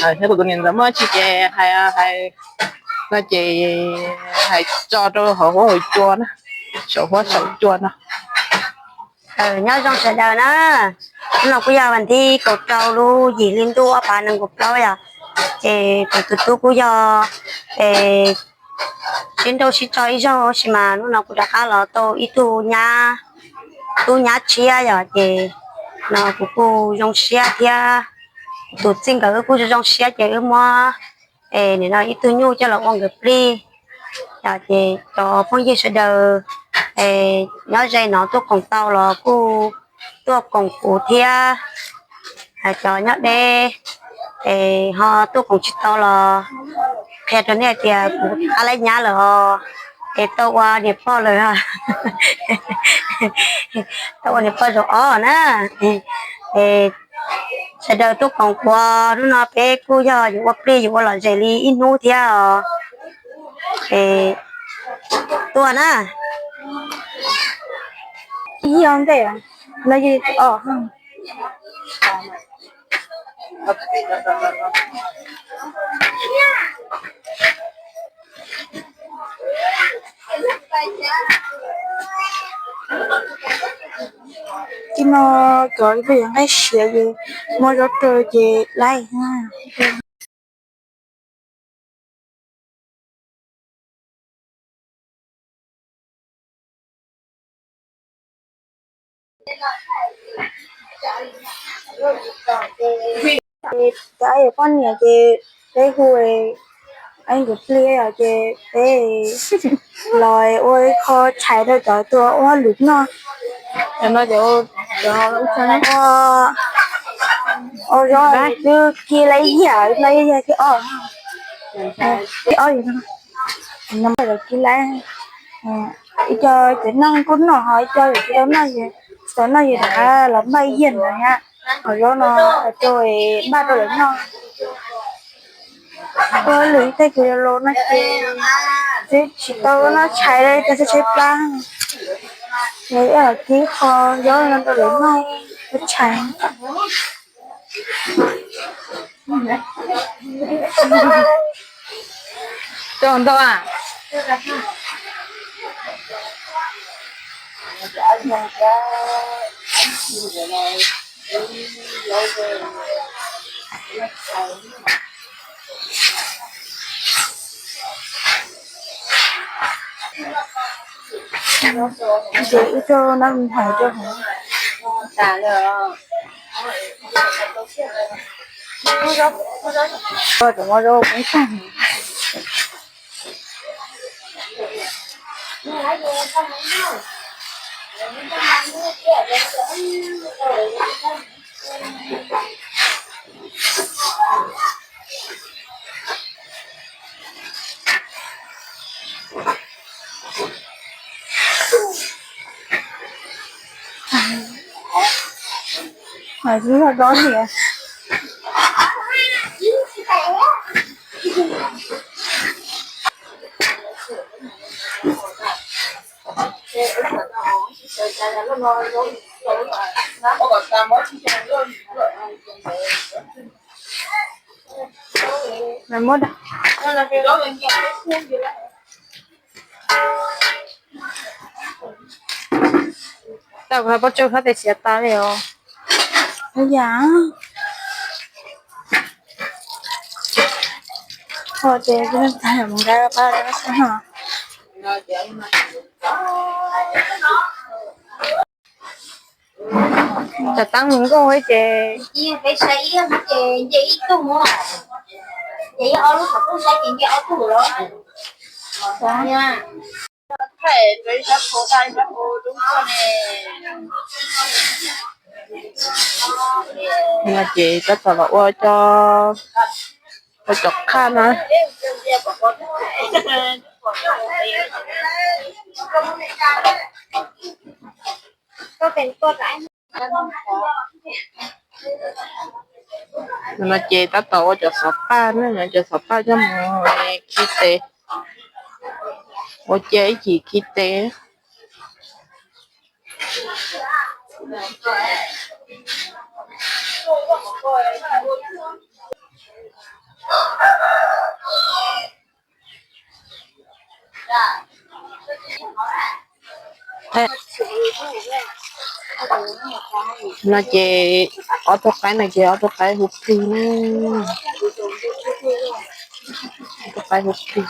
Thiab kuv tus niam ntxawm muaj tsis ces hais, hais no ces hais tso rau hauv huab hauv cua na, saum huab saum cua no. Nyob zoo sawv daws na, hnub no kuj yog vas thib kaum rau lub yim hli ntuj ob phav nees nkaum plaub yom, ces kuv tus tub kuj yog sib nrauj sib tso ib zaug tab sis mas hnub no kuv rov qab los tau ib tug nyab, tub nyab tshiab yom, ces no kuv kuj zoo siab thiab tus txij nkawm wb kuj zoo siab ces wb muab nim no ib tug nyuj coj los ua nkawd plig. Ces cov phooj ywg sawv daws nyob ze no tuaj koom tau los kuj tuaj koom kuv thiab, cov nyob deb ho tuaj koom tsis tau los qhia rau nej tias kuv qab laib nyab lawm os, es tau ua niam pog lawm, tau ua niam pog zaum ob na. Sawv daws tuaj koom kuv, hnub no peb kuj yog yuav ua plig yuav ua lom zem li ib hnub thiab os. Tuaj na. Ib yog ntej no yog os. Tib no cov peb yuav nqaij siav ces muab zaub rau ces laib. Cov poj niam ces peb hu nkawd plig os ces peb los ua ib qho tshais rau cov tuaj ua lwm noj. Ua zaub twb kib laib yam no yog thib ob, thib ob no, kib laib. Ib co cov noj kuj noj ho ib co tsis tau noj, tsis tau noj ces rov qab los npaj yiag ntawd thiab. Ho zaub no rau npaj rau lawv noj. Ua lwm tej kws los no ces twb tsis tau noj tshais li, tshais plab. Ces los kib qho zaub no rau lawv noj ua tshais. Coj ntau a. Ces ib co no hais rau hauv. Cov mov rau peb tag. Mas xwb ho dob niam. Tau kuv pob tsau hab tes siav tas li os. Yam ho ces kuv tag mus nqa pab no. Cov teeb hluas nkauj ces, ces ib tug, ces ob lub qhov rooj saib ces nce ob tug lawm. No ces tab tom los ua cov, ua cov qhaj na. No ces tab tom ua cov xov paj na, cov xov paj coj mus khi tes, ua cia ib chim khi tes. No ces ob tug qaib no ces ob tug qaib hu plig na. Ob tug qaib hu plig.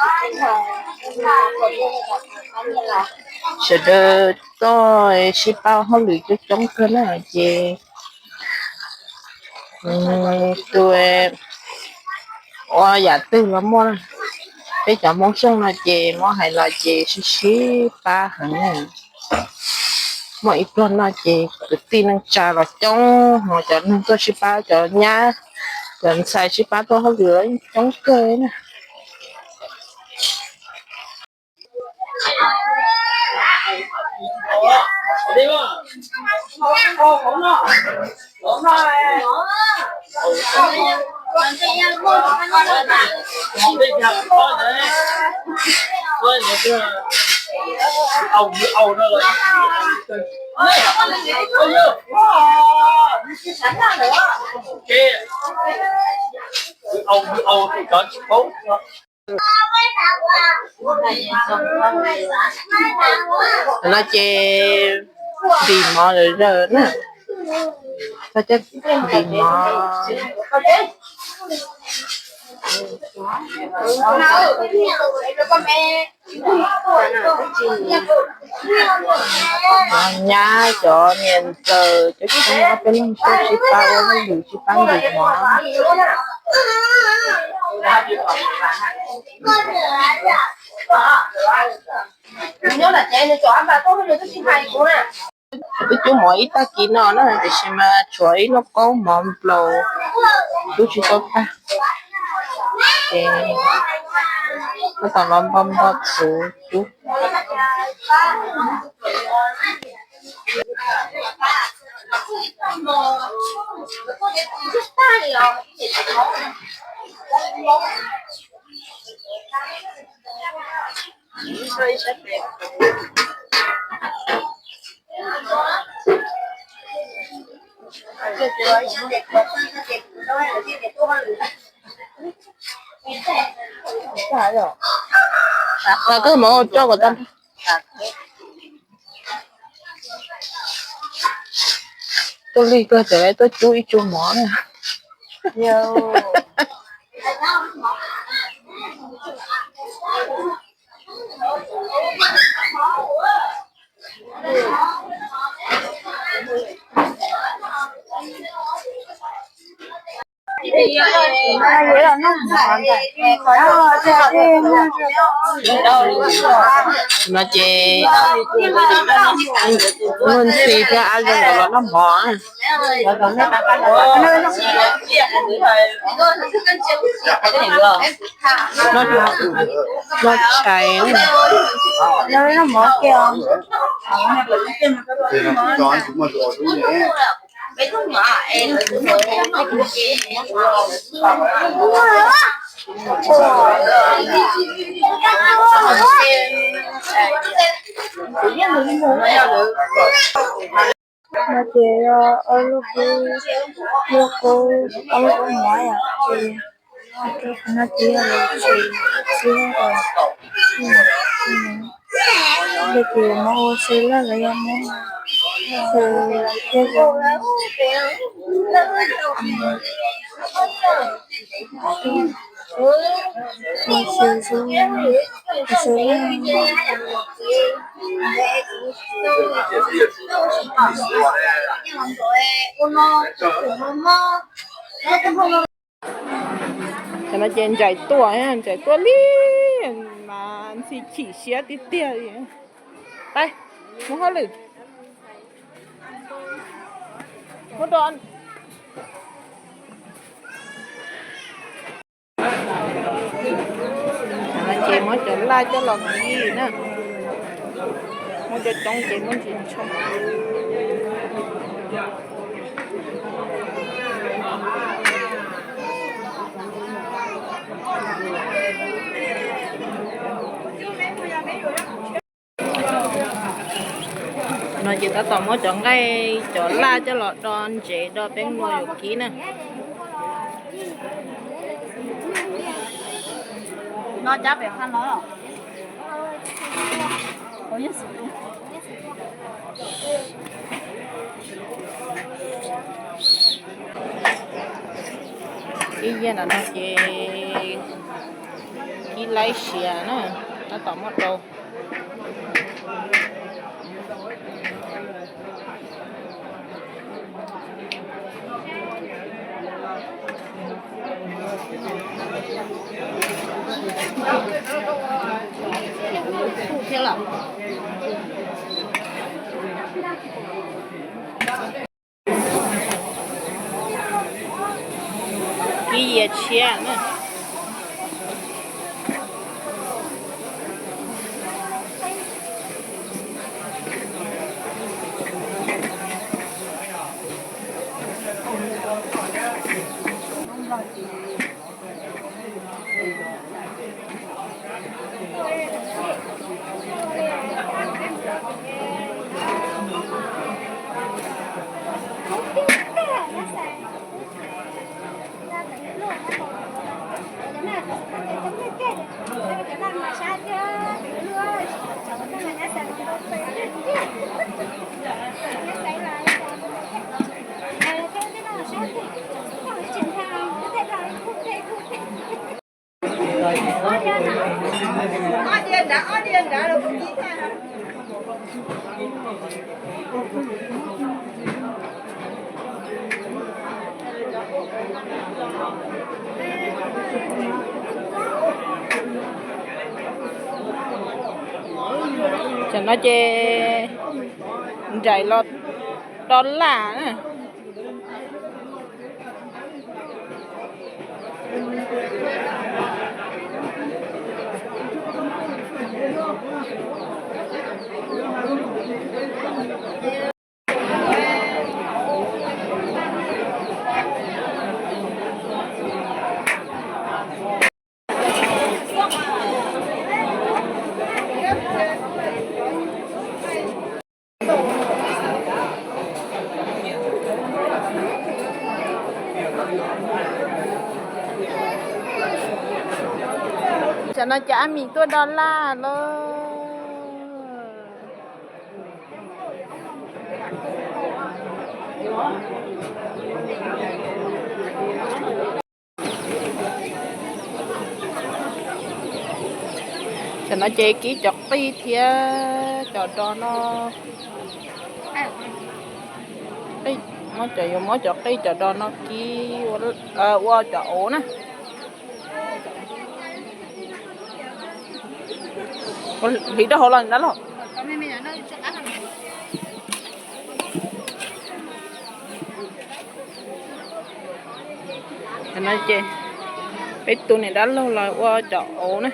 Sawv daws tuaj sib pab hauj lwm coob coob kawg na ces tus ua yam twg los muaj. Peb cov Hmoob Xyooj no ces muab hais los ces sib sib pab heev na. Muaj ib pluag no ces kwv tij neej tsa los coob, ho cov neeg tuaj sib pab, cov nyab cov ntxhais sib pab tuaj hauj lwm los coob kawg na. No ces ntim mov lawm zawm na. Ntim mov. Cov nyab cov niam ntxawm coob coob, ob peb leeg tuaj sib pab ua hauj lwm sib pab ntim mov. Wb cub mov ib tag kis no na tiam sis mas tshuav ib lub qaub mov nplaum twb tsis tau tag. Ces tab tom los npo npo txhuv cub. Koj mus ua tso kom tau. Tuaj lig kawg, txawm tuaj cub ib tsu mov na. No ces muaj ntxhi thiab ab zoo nkauj los noj mov. Noj tshais, noj mov kiag. No ces yog ob lub kub, lub kub, ob lub kub mov yom, ces no ces yog lawv tsev xwb os. Yog ces yuav muab ua xaw laj los yog muab xaw thiab zoo. Ua xaw zoo, ua xaw laj. Cov no ces ntsais tuaj, ntsais tuaj li mas ntxhi chim siab tiag tiag li. Pab, mus hauj lwm. Muab rau Ces muab cov laj coj los kib na. Muab cov coob ces muab ntsis ntsho. No ces tab tom muab cov nqaij cov laj coj los do ntsev do peb muag yuav kib na. No cab pem qha no. Ib yam no ces kib laib siav na, tab tom muab rau. Kib yias tshiab na. Tam no ces nraim los do laj na. Tam no ces Ab Mim tuaj do laj lawm. Tam no ces kib cov qij thiab cov do no. Muab cov, yuav muab cov qij cov do no kib ua cov auv na. Hliv rau hauv los dab laug. Tam no ces peb tus niam dab laug los ua cov auv na.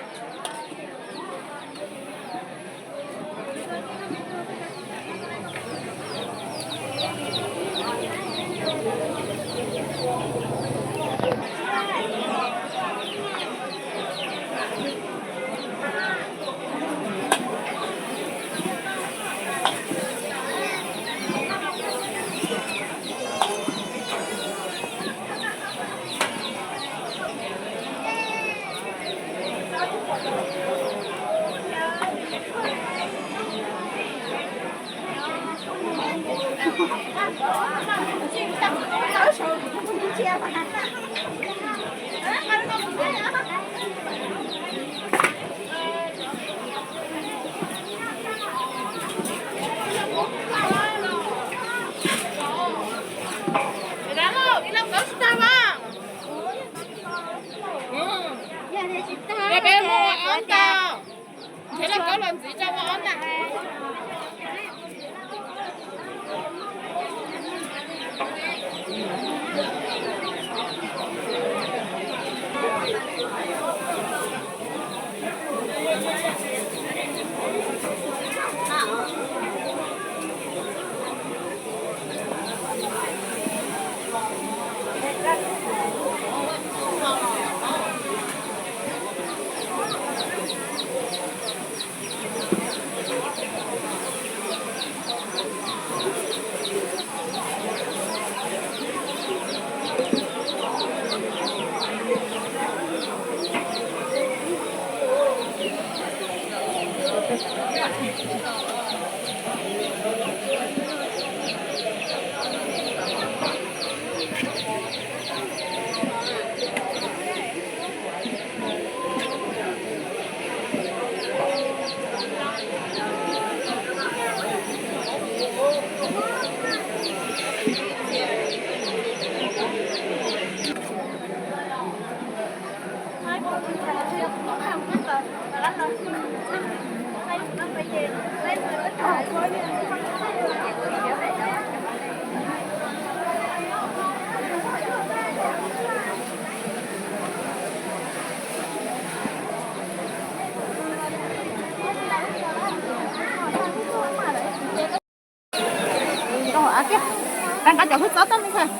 Nqa cov hwj txob tuaj me ntxhais,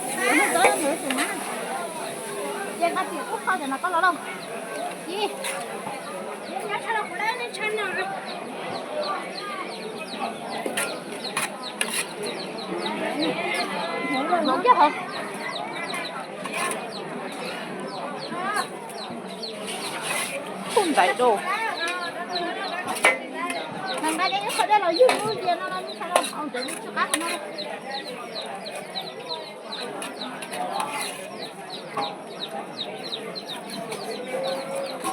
cov hwj txob ntawd tus mas. Ces nqa tias kuj kho cov no koj los lauj. Ib. Kiag hov. Kuj ntais dua. Nqa ib qho dej los ywg lub yias no, ntawd tsw qab qhov no.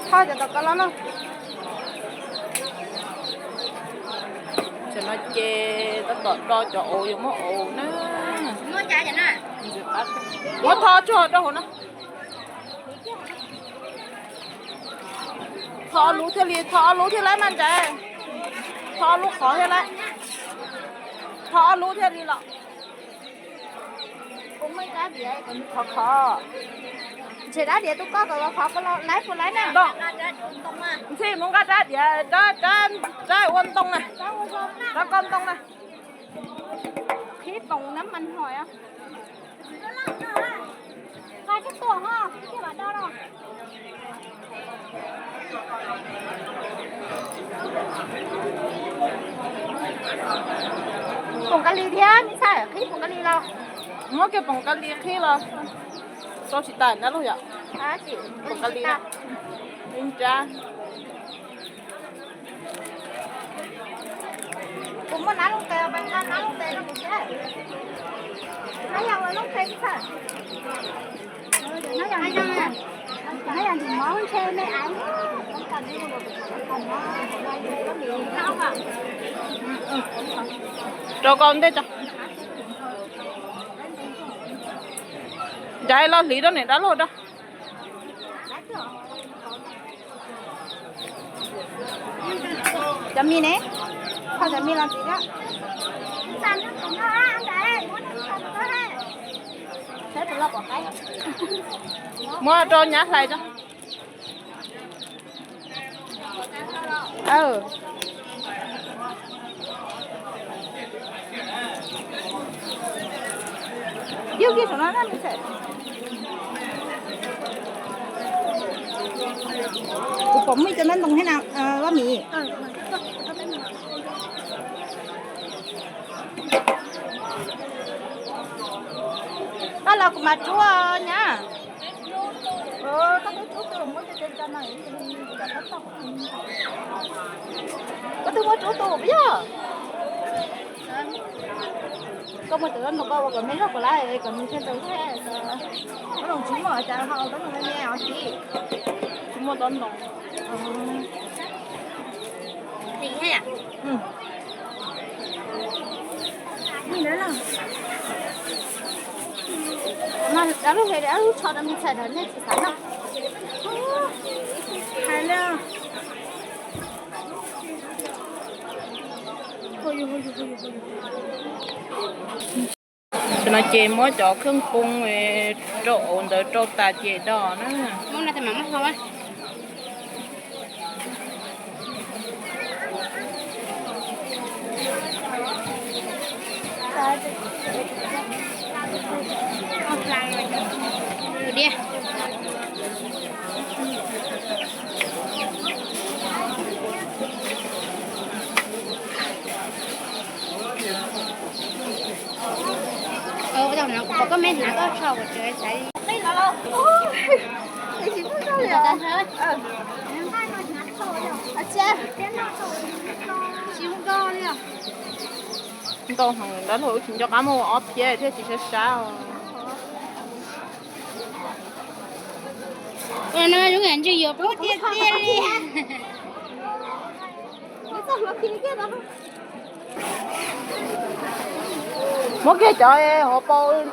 Tho cov tom ko los lauj. Tam no ces tab tom do cov auv yuav muab auv na. Muab tho tsuag rau hauv no. Tho ob lub thiaj li, tho ob lub thiaj li mas ntxhais. Tho ob lub qhov thiaj li. Tho ob lub thiaj li los. Kuv muaj ib rab diav qhov qhov. Ntshe rab diav tus koj kom qhov ko los laib puas laib na? Ntxhi mus nqa rab diav, rab, rab ua ntoo na. Rab koj ntoo na. Qhib poom nab mas hoi. Poom kab li thiab, me ntxhais, qhib poom kab li los. Muab kiag poom kab li qhib los. Rau tsis tas nrab lauj yom? Poom kab li. Nrab. Kuv muaj nab looj tes, nqa nab looj tes rau kuv thiab. Nab yog ua looj tes txawm. Nab yog ntxim mob ntshe me aiv. Rau koj ntej tso. Ncav los hliv rau niam dab laug da. Cov mis ne, kho cov mis los ntxiv thiab. Muab rau nyab hlais tso. Ywg kiag saum no na. Kuv pom muaj ib co nab ntoo thiab na, Laj Mim. Koj los kuv mam rub nyab. Koj twb muab rub tus puas yog? Koj muaj tus nab ntoo koj ua kom me zog puas lawm, kom nws thiaj tau thiab. Koj noo tsis muaj cas ho koj noo me me os txiv. Tsis muaj tus noo. Dab lub he, dab lub tsho rau me ntxhais lawv nej tsis xav noj. Hais li. Tam no ces muab cov kheej poob rau hauv ntawd rau tas ces do na. Ua no kuv pom koj me hnav koj tso kuv tseem xav. Ntau heev, dab laug wb tsis nco qab muaj ob phiab thiaj tsis sab sab. Ua no zoo ntsej yuav poob tiag tiag li. Muab kiag cov hauv paus.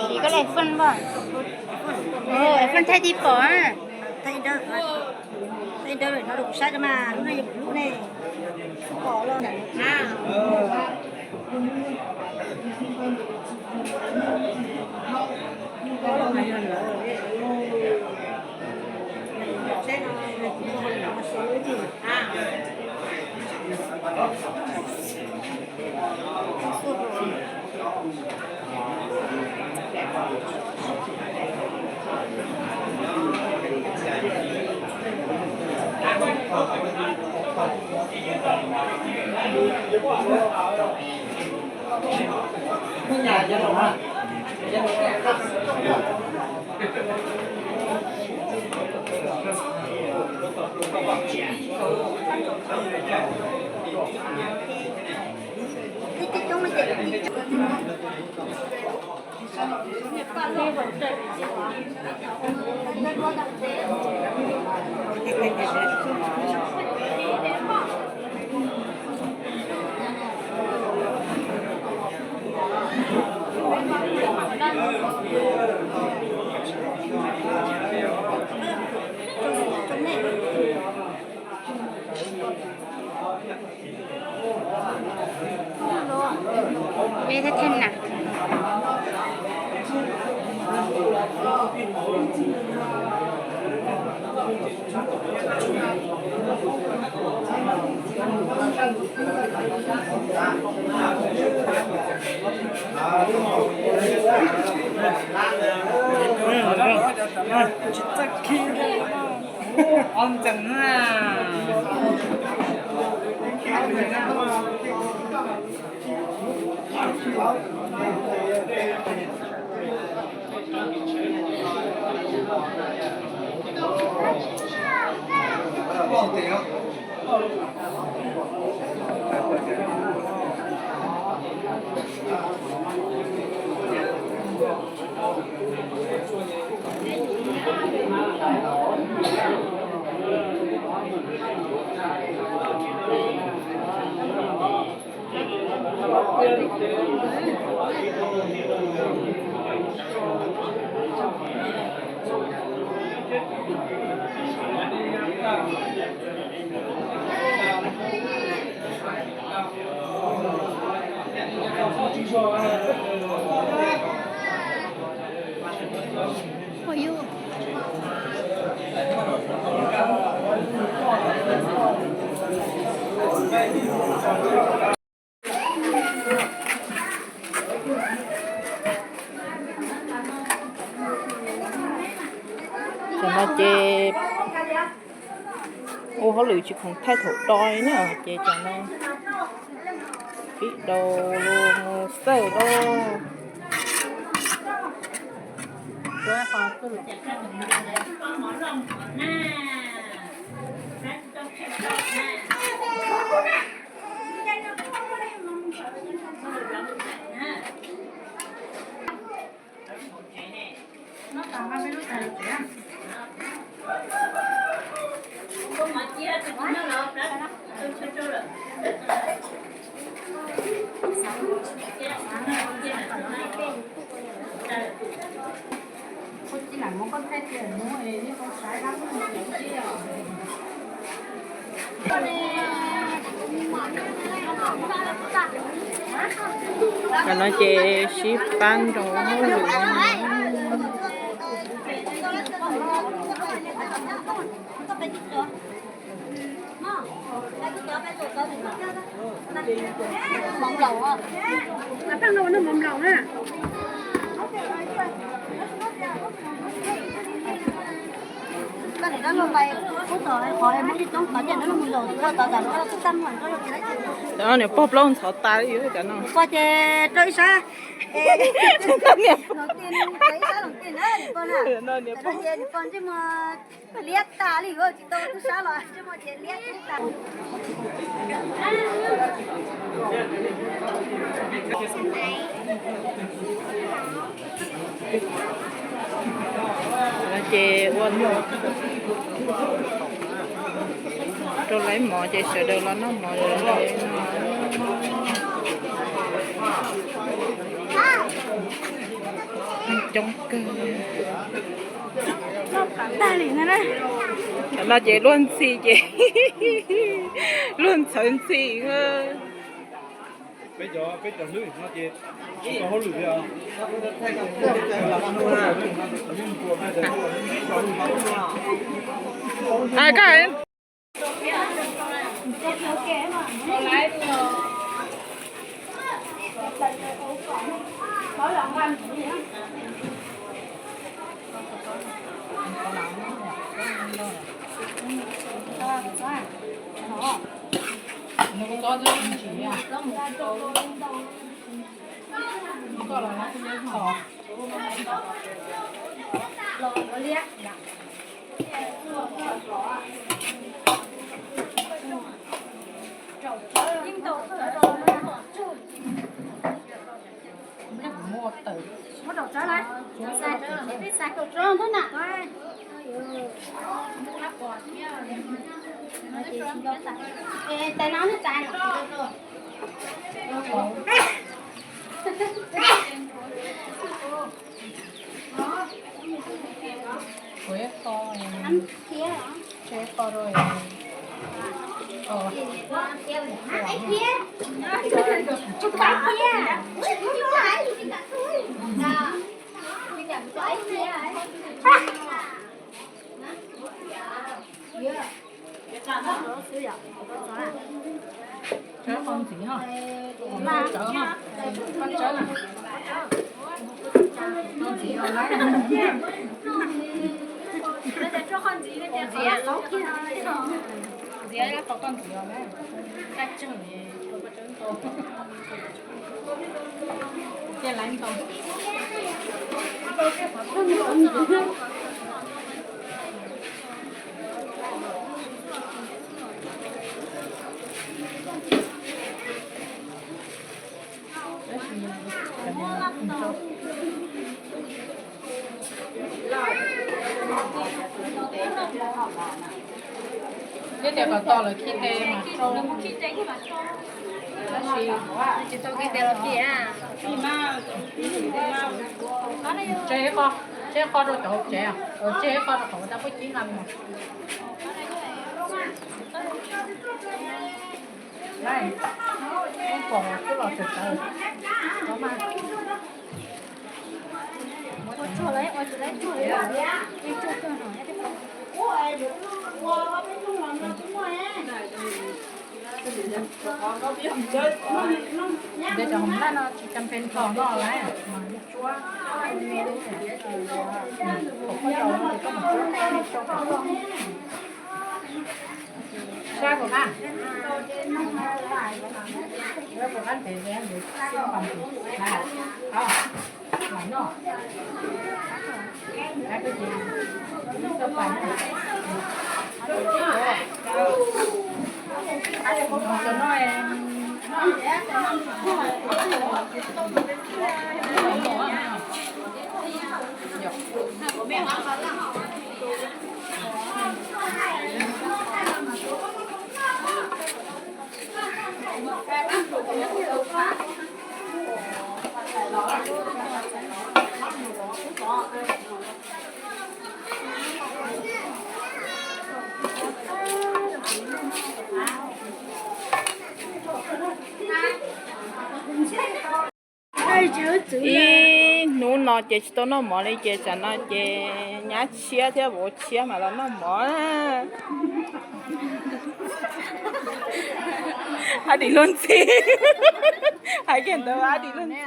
Siv koj le fun npaj. Fun thaij tib pom. Thaij ib dawb, thaij ib dawb no rau kuv saib mas lub no yog kuv lub ne. Pom los na. Eb, thaj thaj na. Ob ntxees na. Hauj lwm tsis khoom thaij thaum do na ces cov no pib daus los xawj los. Cov no ces sib pab nrog hauj lwm. Cov no niam pog plaub ntxhov tas li cov no. Niam pog. Liab tas li, tsis tau tub sab los tsis muaj tias liab tub tas. Ces ua rau lawv mov ces sawv daws los noj mov. Coob kawg. Cov no ces luag ntxhi ces luag ntxhawv ntxhi. Tsawb qhov ntxiv, tsawb, qhov ntxiv os, ntxiv, qhov ntxiv os, cia laiv ntau. Thiab tias kom tos lawv khi tes mas rau, tab sis tsis tau khi tes los khi. Tseg ib qho, tseg ib qho rau cov hauv tsev, tseg ib qho rau qhov ua tab puab cib nqa mus. Pom xwb los tawv tawv. Ntawd cov hmoov nqaij no tsis cam pes nrog noj lawm, mas tsuab me, koj zaus koj mam tsuab me rau kom koj. Ib hnub no ces tsis tau noj mov li ces tsam no ces nyab tshiab thiab vauv tshiab mam los noj mov. Ab dim luag ntxhi, hais kiag ntawd ab dim luag ntxhi.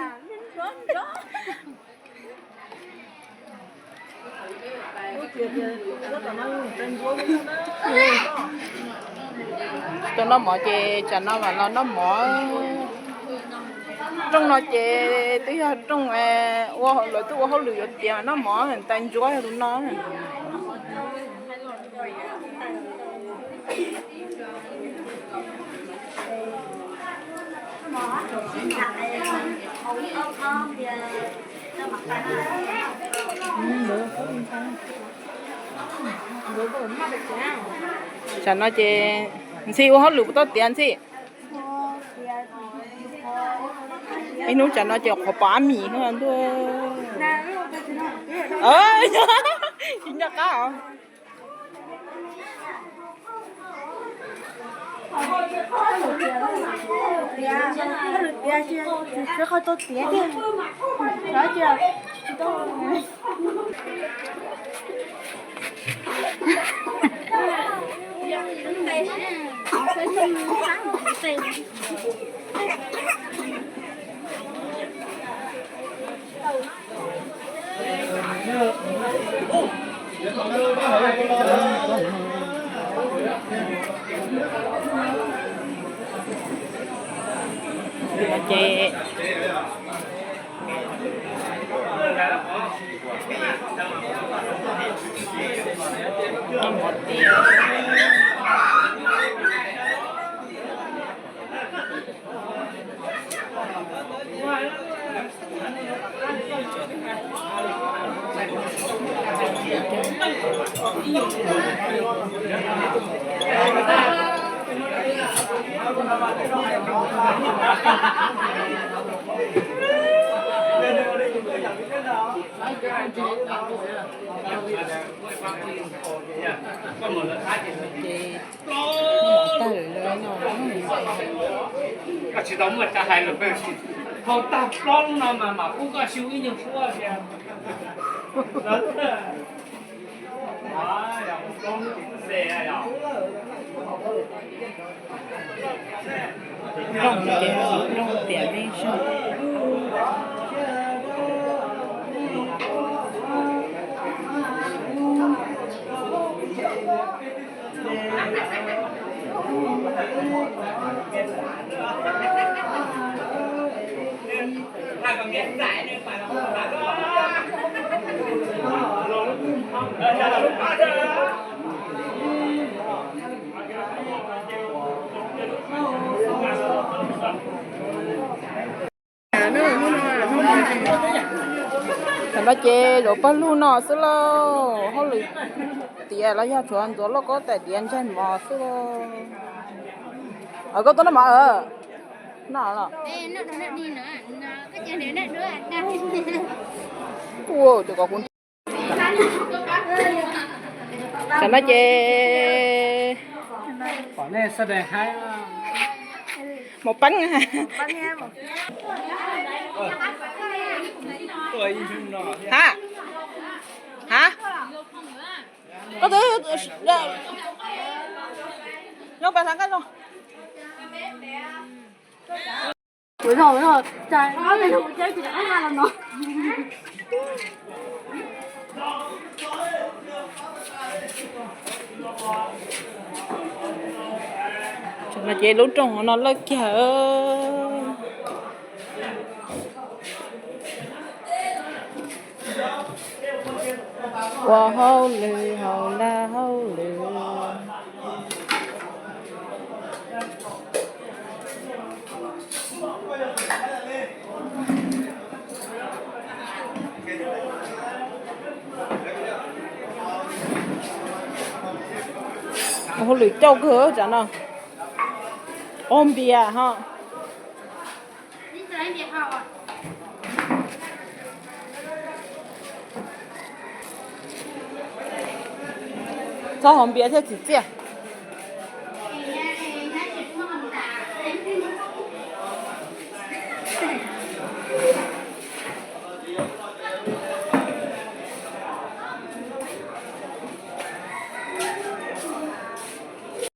Tau noj mov ces tsam no mam los noj mov. Rooj no ces twb yog rooj ua lawv twb ua hauj lwm yuav tiav noj mov, tais ntsuab yog tus no. Tsam no ces Ntxhi ua hauj lwm puas tau tiav Ntxhi? Ib hnub tsam no ces qhuav pom ab mis ntuj. Tsis nco qab os. Ces noj mov tiav. Koj tsis tau muaj tsa hais lus, hau tag plaub lub no mas mam pub koj xyu ib nyuag suab tias. Rooj ces rooj tiam nej zog. Thaum no ces zaum pawg lug no xwb lauj, hauj lwm tiav los yog tshuav ntxuav lauj kaub tais diav ntshaig mos xwb lauj. Koj tuaj noj mov, noj los? Kuv, tsam no ces mov peeb. Ha? Ha? Koj twb, no pas xav kaj no. No ces lub rooj no lawj kiag. Ua hauj lwm, haus laj hauj lwm. Ua hauj lwm cauj kawg tsam no. Ua npias ho. Txhob haus npias thiab txiv txiaj.